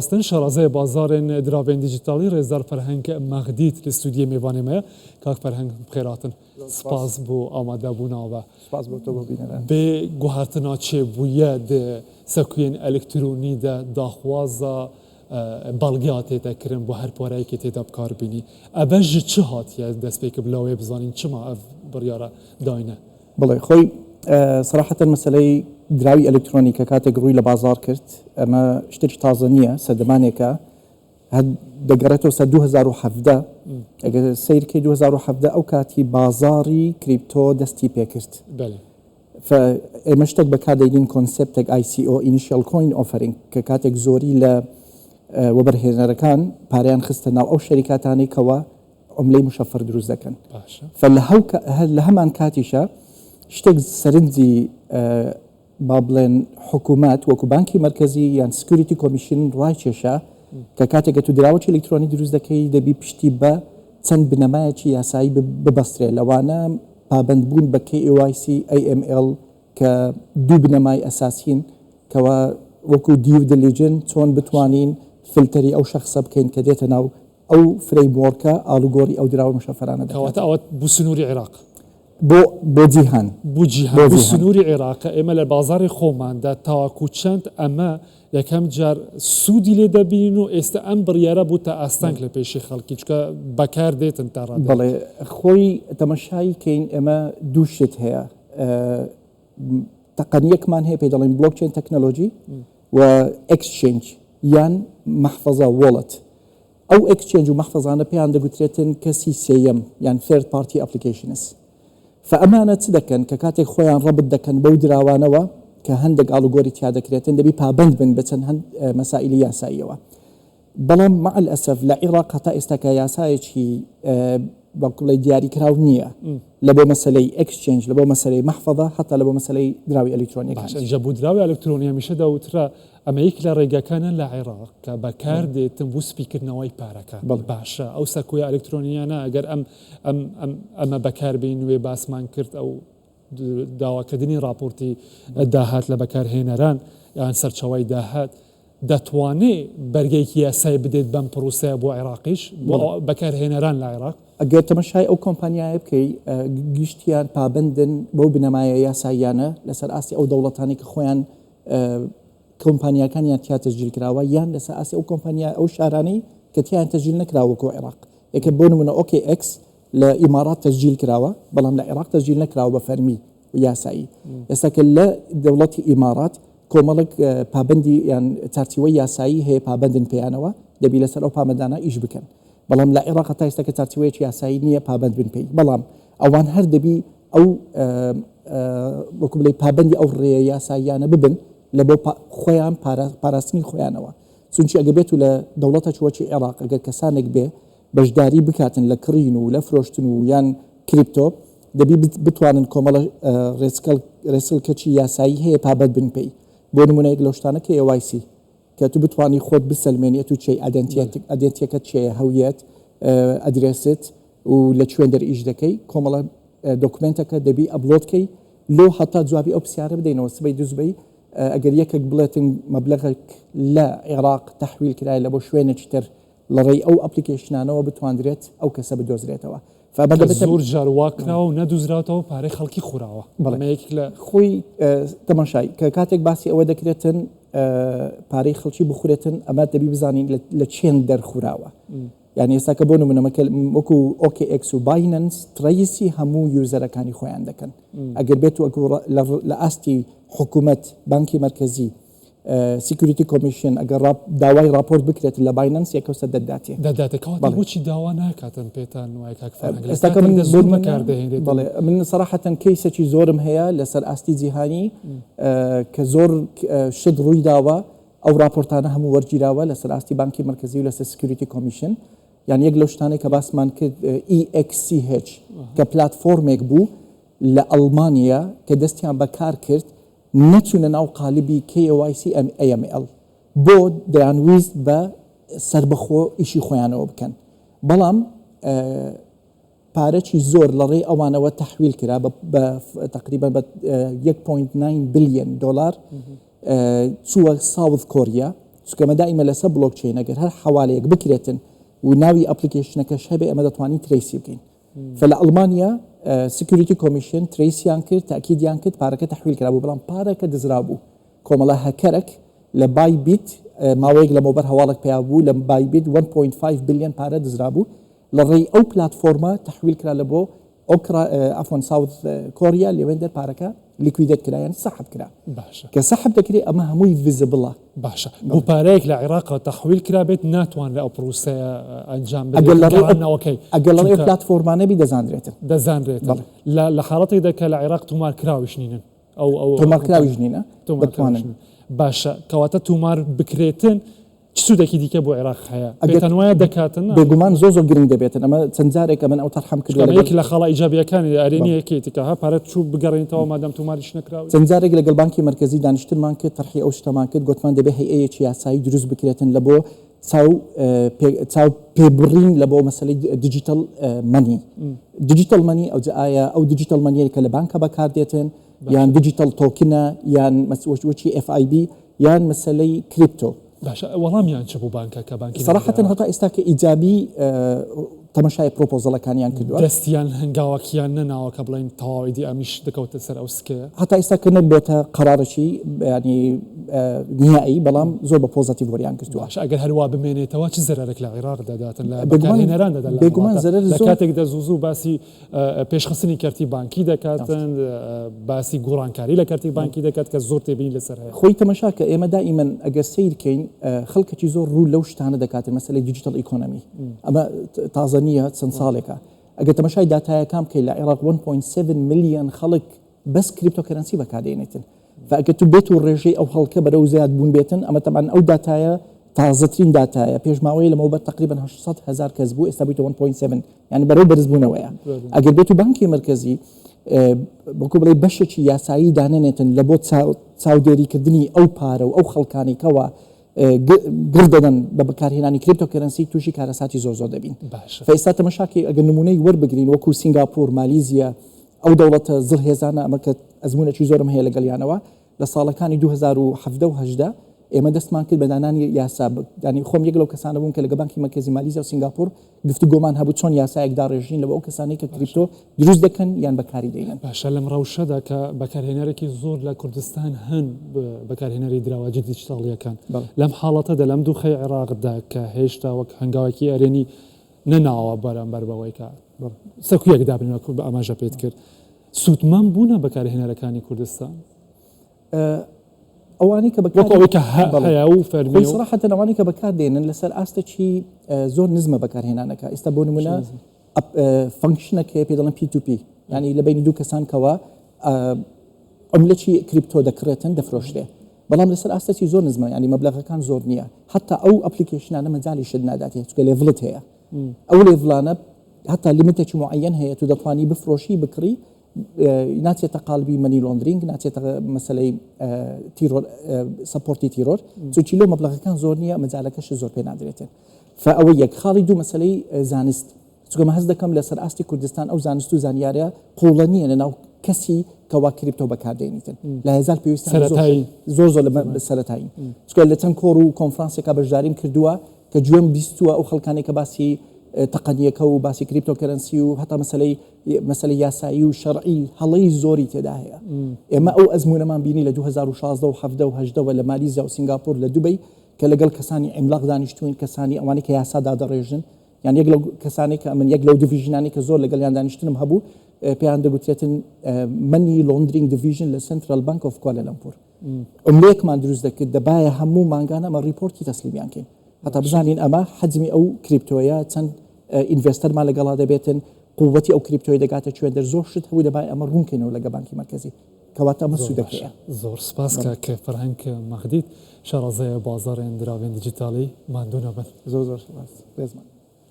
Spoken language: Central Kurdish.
Xwestin şarazayê bazarên diravên dîjîtalî Rêzdar Ferheng Mexdît li stûdiyê mêvanê me ye. Kak Ferheng bi xêr hatin. Spas bo amadebûna we. Spas bo te bo bîneran. Bê guhertina çêbûye di sekûyên elektronî de daxwaza belgeya tête kirin bo her pareyekê tê de bikar bînî. Eve ji çi hatiye destpêkê bila wê bizanîn çima ev biryara dayne? بەڵێ خۆی سەراحەتەن مەسەلەی دراوی ئەلکترۆنی کە کاتێک ڕووی لە بازاڕ کرد ئەمە شتێکی تازە نییە سەردەمانێکە هەر دەگەڕێتەوە سەر 2017 ئەگەر سەیرکەی 2017 ئەو کاتی بازاڕی کریپتۆ دەستی پێکرد ئێمە شتێک بەکاردەینین concept ێک ICO Initial Coin Offering کە کاتێک زۆری لە وەبەرهێنەرەکان پارەیان خستە ناو ئەو شەریکاتانەی کەوا عوملەی مشەفەر دروست دەکەن. باشە. فە لە هەو هەر لە هەمان کاتیشا شتێک سەرنجی با بڵێن حکوومەت وەکو بانکی مەرکەزی یان Security Commission ڕایکێشا کە کاتێک ئەتوو دراوەکی ئەلیکترۆنی دروست دەکەی دەبی پشتی بە چەند بنەمایەکی یاسایی ببەسترێ لەوانە پابەندبوون بە KYC، AML کە دوو بنەمای ئەساسین کەوا وەکو due diligence چۆن بتوانین فلتەری ئەو شەخسە بکەین کە دێتە ناو ئەو framework ە ئاڵوگۆڕی ئەو دراوە مشەفەرانە دەکات. کەواتە ئەوە بو سنوری عێراق. بۆ بۆ جیهان. بو جیهان بو سنوری عێراقە ئێمە لە بازاڕی خۆماندا تاوەکو چەند ئەمە یەکەم جار سوودی لێ دەبینین و ئێستا ئەم بڕیارە بووتە ئاستەنگ لە پێشی خەڵکی چونکە بەکار دێتن تا ڕادەیەک. بەڵێ خۆی تەمەشای کەین ئێمە دوو شت هەیە تەقەنیەکمان هەیە پێی دەڵێن blockchain technology و exchange یان مەحفەزە wallet ئەو exchange و مەحفەزانە پێیان دەگوترێتن کەسی سێیەم یان third party applications فە ئەمانە چ دەکەن کە کاتێک خۆیان ڕەبت دەکەن بەو دراوانەوە کە هەندێک ئاڵوگۆری تیا دەکرێتن دەبی پابەند بن بە چەند هەند مەسائیلی یاساییەوە بەڵام مع الاسف لە عیڕاق هەتا ئێستا کە یاسایەکی با بڵێی دیاریکراو نییە لە بۆ مەسەلەی exchange لە بۆ مەسەلەی مەحفەزە هەتا لە بۆ مەسەلەی دراوی ئەلیکترۆنیەکان. باشە ئینجا بۆ دراوی ئەلکترۆنی هەمیشە دەوترا ئەمە یەک لە ڕێگاکانە لە عێراق کە بەکار دێتن بۆ سپیکردنەوەی پارەکان بەڵێ. باشە ئەو سەکۆیە ئەلکترۆنیانە ئەگەر ئەم ئەم ئەم ئەمە بەکار بێنین وێ باسمان کرد ئەو داواکردنی ڕاپۆرتی داهات لە بەکارهێنەران یان سەرچاوەی داهات دەتوانێ بەرگێکی یاسای بدێت بەم پرۆسەیە بۆ عێراقیش بۆ بەکارهێنەران لە عێراق؟ ئەگەر تەمەشای ئەو کۆمپانیایە بکەی گشتیان پابەندن بەو بنەمایە یاساییانە لەسەر ئاستی ئەو دەوڵەتانەی کە خۆیان کۆمپانیاکانیان تیا تەسجیل کراوە یان لەسەر ئاستی ئەو کۆمپانیا ئەو شارانەی کە تیان تەسجیل نەکراوە وەکو عێراق یەکە بۆ نمونە OKX لە ئیماڕات تەسجیل کراوە بەڵام لە عێراق تەسجیل نەکراوە بە فەرمی و یاسایی ئێستا کە لە دەوڵەتی ئیماڕات کۆمەڵک پابەندی یان چارچیوەی یاسایی هەیە پابەندن پێیانەوە دەبی لەسەر ئەو پابەندانە ئیش بکەن بەڵام لە عێراق تا ئێستا کە چارچیوەیەکی یاسایی نییە پابەند بن پێی بەڵام ئەوان هەر دەبی ئەو وەکو بڵێ پابەندی ئەو ڕێیە یاساییانە ببن لە بۆ خۆیان پاراستنی خۆیانەوە چونکی ئەگە بێت و لە دەوڵەتە چوەکی عێراق ئەگەر کەسانێک بێ بەشداری بکاتن لە کڕین و لە فرۆشتن و یان کریپتۆ دەبی بتوانن کۆمەڵە ڕێچکەڵ ڕێچڵکەکی یاسایی هەیە پابەند بن پێی بۆ نمونە یەک لەو شتانە KYC کە تو بتوانی خۆت بسەلمێنی ئەتوو چێی identity ەکەت چێیە هەویەت ئەدرێست و لە کوێن دەر ئیش دەکەی کۆمەڵە document ەکە دەبی upload کەی لۆ هەتا جوابی ئەو پرسیارە بدەینەوە سبەی دووسبەی ئەگەر یەکێک بڵێتن مەبلەغێک لە عێراق تەحویل کرایە لە بۆ شوێنێکی تر لە ڕێی ئەو application انەوە بتواندرێت ئەو کەسە بدۆزرێتەوە. فە دەبێتە زۆر جار وا کراوە و نەدوزراوەتەوە پارەی خەڵکی خوراوە. بەڵێ. ئەمە یەکێک لە. خۆی تەماشای کە کاتێک باسی ئەوە دەکرێتن پارەی خەڵکی بخورێتن ئەمە دەبی بزانین لە چێن دەرخوراوە. یعنی ئێستا کە بۆ نمونە مەکە وەکو OKX و Binance trace ی هەموو user ەکانی خۆیان دەکەن. ئەگەر بێت وەکو لە ئاستی حکوومەت بانکی مەرکەزی Security Commission ئەگەر داوای ڕاپۆرت بکرێت لە Binance یەکەوسە دەتداتێ. دەتداتێ کەواتە بۆچی داوا ناکاتن پێتان وایە کاک فەرهەنگ لە کاتێکدا زۆر بەکار دەهێنرێت؟ بەڵێ من سەراحەتەن case ێکی زۆرم هەیە لەسەر ئاستی جیهانی کە زۆر شت ڕووی داوە ئەو ڕاپۆرتانە هەموو وەرگیراوە لەسەر ئاستی بانکی مەرکەزی و لەسەر Security Commission یان یەک لەو شتانەی کە باسمان کرد EXCH کە پلاتفۆرمێک بوو لە ئەڵمانیا کە دەستیان بە کار کرد نەچوونە ناو قالبی KYC AML بۆ دەیانویست بە سەربەخۆ ئیشی خۆیانەوە بکەن بەڵام پارەکی زۆر لە ڕێی ئەوانەوە تەحویل کرا بە تقریبا بە 1.9 بلیۆن دلار چووە South Korea. چونکە ئەمە دائیمە لەسەر بلۆکچەین ئەگەر هەر حەوالەیەک بکرێتن و ناوی application ەکەش هەبێ ئەمە دەتوانین trace ی بکەین. فە لە ئەڵمانیا security commission trace یان کرد تاکیدیان کرد پارەکە تەحویل کرابوو بەڵام پارەکە دزرابوو کۆمەڵە هەکەرەک لە Bybit ماوەیەک لەمەوبەر هەواڵێک پەیا بوو لە Bybit 1.5 بلیۆن پارە دزرابوو لە ڕێی ئەو پلاتفۆرمە تەحویل کرا لە بۆ ئۆکرا عەفوەن South Korea لەوێندەر پارەکە liquidate کرا یان سەحب کرا باشە کە سەحب دەکرێ ئەمە هەمووی visible ە. باشە بۆ پارەیەک لە عێراقەوە تەحویل کرابێت ناتوانرێ ئەو پڕوسەیە ئەنجام ئەگەر بدرێت لە ڕێی ئەو گەڕاندنەوەکەی ئەگەر لە ڕێی ئەو چونکە پلاتفۆرمانە بی دەزانرێتن. دەزانرێتن بەڵێ. لە لە حاڵەتێکدا کە لە عێراق تومار کراویش نینن ئەو ئەو تۆمارکراویش کۆمپانیا نینە تۆمارکراویش دەتوانن. نین باشە کەواتە تومار بکرێتن چ سوودێکی دیکە بۆ عێراق هەیە؟ ئەگەر پێتان وایە دەکاتن؟ بێگومان زۆر زۆر گرنگ دەبێتن ئەمە چەند جارێک ئەمن ئەو تەرحەم چونکە کردووە ئەمە لەگەڵ یەک لە خاڵە ئیجابییەکانی بەڵێ. ئەرێنییەکەیەتی کە ها پارەت چوو بگەڕێنیتەوە مادام تۆماریش نەکراوی. چەند جارێک لەگەڵ بانکی مەرکەزی دانیشتنمان کرد تەرحی ئەو شتەمان کرد گۆتمان دەبێ هەیئەیەکی یاسایی دروست بکرێتن لە بۆ چاو پێ چاو پێبڕین لە بۆ مەسەلەی digital money digital money ئەوجا ئایا ئەو digital money ە کە لە بانکە بەکار دێتن یان باشە. digital token ە یان مەس وەکی FIB یان مەسەلەی crypto. باشە وەڵامیان چ بوو بانکەکە بانکی ناوەندی سەراحەتەن عێراق؟ هەتا ئێستا کە ئیجابی تەمەشای proposal ەکانیان کردووە. دەستیان هەنگاوەکیان نەناوە کە بڵێن تەواو ئیدی ئەمیش دەکەوتە سەر ئەو سکەیە؟ هەتا ئێستا کە نەبۆتە قەرارەکی یانی نیهائی بەڵام زۆر بە positive وەریان گرتووە. باشە ئەگەر هەر وا بمێنێتەوە چ زەرەرێک لە عێراق دەداتن لە بێگومان بەکارهێنەران دەدات لەم بێگومان وڵاتە زەرەر لە زۆر کاتێکدا زوو زوو باسی پێشخستنی کەرتی بانکی دەکاتن، باسی گۆڕانکاری لە کەرتی بانکی دەکات کە زۆر تێبینی لەسەر هەیە. خۆی تەمەشا کە ئێمە دائیمەن ئەگەر سەیر کەین خەڵکەکی زۆر ڕوو لەو شتانە دەکاتن مەسەلەی digital economy ئەمە تازە نییە چەند ساڵێکە ئەگەر تەمەشای داتایەکان بکەیت لە عێراق 1.7 ملیۆن خەڵک بەس cryptocurrency بەکاردێنێتن فئەگەر تو بێت و ڕێژەی ئەو خەڵکە بەرەو زیاد بوون بێتن ئەمە تەبعەن ئەو داتایە تازەترین داتایە پێش ماوەیە لەمەوبەر تقریبا 800 هەزار کەس بوو ئێستا بوویتە 1.7 یعنی بەرەو بەرزبوونەوەیە ئەگەر بێت و بانکی مەرکەزی بەکو بڵێ بەشێکی یاسایی دانەنێتن لە بۆ چاودێریکردنی ئەو پارە و ئەو خەڵکانی کەوا گڕ دەدەن بە بەکارهێنانی cryptocurrency تووشی کارەساتی زۆر زۆر دەبین باشە فئێستا تەمەشاکەی ئەگەر نمونەی وەربگرین وەکو سینگاپور مالیزیا ئەو دەوڵەتە زلهێزانە ئەمە کە ئەزموونێکی زۆرم هەیە لەگەڵیانەوە لە ساڵەکانی 2017 و 18 ئێمە دەستمان کرد بە دانانی یاسا یانی خۆم یەک لەو کەسانە بووم کە لەگە بانکی مەرکەزی مالیزیا و سینگاپور گفتوگۆمان هەبوو چۆن یاسایەک داڕێژین لەبۆ ئەو کەسانەی کە crypto دروست دەکەن یان بەکاری دەینن. باشە لەم ڕەوشەدا کە بەکارهێنەرێکی زۆر لە کوردستان هەن بەکارهێنەری دراوە دیجیتاڵییەکان لەم حاڵەتەدا لەم دوخەی عێراقدا کە هێشتا وەک هەنگاوێکی ئەرێنی نەناوە بەرامبەر بەوەی کە سەکویەک دابنێن وەک ئاماژە پێت کرد سوودمەند بوونە بەکارهێنەرەکانی کوردستان؟ ئەوانەی کە وەکو ئەوەی کە هەیە و فەرمی خۆی سەراحەتەن ئەوانەی کە بەکار دێنن لەسەر ئاستێکی زۆر نزمە بەکارهێنانەکە ئێستا بۆ نمونە function ێک هەیە پێ دەڵێن P2P یعنی لە بینی دوو کەسان کەوا عملەی crypto دەکڕێتن دەفرۆشرێ بەڵام لەسەر ئاستێکی زۆر نزمە یعنی مەبلەغەکان زۆر نییە حتا ئەو application انە مەجالیشت ناداتێ چونکە level ت هەیە ئەو level انە حتا limit ێکی معەن هەیە تو دەتوانی بفرۆشی بکڕی ناچێتە قالبی money laundering ناچێتە مەسلەی تیرۆر support ی تیرۆر چونکی لەو مەبلەغەکان زۆر نییە مەجالەکەش زۆر پێ نادرێتن فئەوە یەک خاڵی دوو مەسلەی زانست چونکە من هەست دەکەم لەسەر ئاستی کوردستان ئەو زانست و زانیارە قوڵە نییە لەناو کەسی کەوا crypto بەکاردێنیتن لا هەزار پێویستە سەرەتایی زۆر زۆر لە سەرەتایی چونکە لە چەند کۆڕ و کۆنفرانسێکا بەشداریم کردووە کە گوێم بیستووە ئەو خەڵکانێک کە باسی تەقەنیەکە و باسی cryptocurrency و هەتا مەسلەی مەسەلەی یاسایی و شەرعی هەڵەی زۆری تێدا هەیە. ئێمە ئەو ئەزموونەمان بینی لە 2016 و 17 و 18 وە لە مالیزیا و سینگاپور لە دوبەی کە لەگەڵ کەسانی عیملاق دانیشتووین، کەسانی ئەوانەی کە یاسا دادەڕێژن، یان یەک لەو کەسانەی کە ئەمن یەک لەو division انەی کە زۆر لەگەڵیان دانیشتنم هەبوو پێیان دەگوترێتن money laundering division لە Central Bank of Kuala Lumpur. عوملەیەکمان دروست دەکرد دەبایە هەموو مانگانە ئەمە ڕیپۆرتی تەسلیمیان کەین هەتا بزانین ئەمە حەجمی ئەو crypto یە چەند investor مان لەگەڵا دەبێتن قوتی ئەو crypto ی دەگاتە کوێ دەر زۆر شت هەبوو دەبای ئەمە ڕوونکەینەوە لەگە بانکی مەرکەزی کەواتە ئەمە سوودەکەیە. زۆر سپاس کاک فەرهەنگ مەغدید شارەزای بازاڕێن دراوێن دیجیتاڵی ماندوو نەبن. زۆر زۆر سپاس ڕێزمان.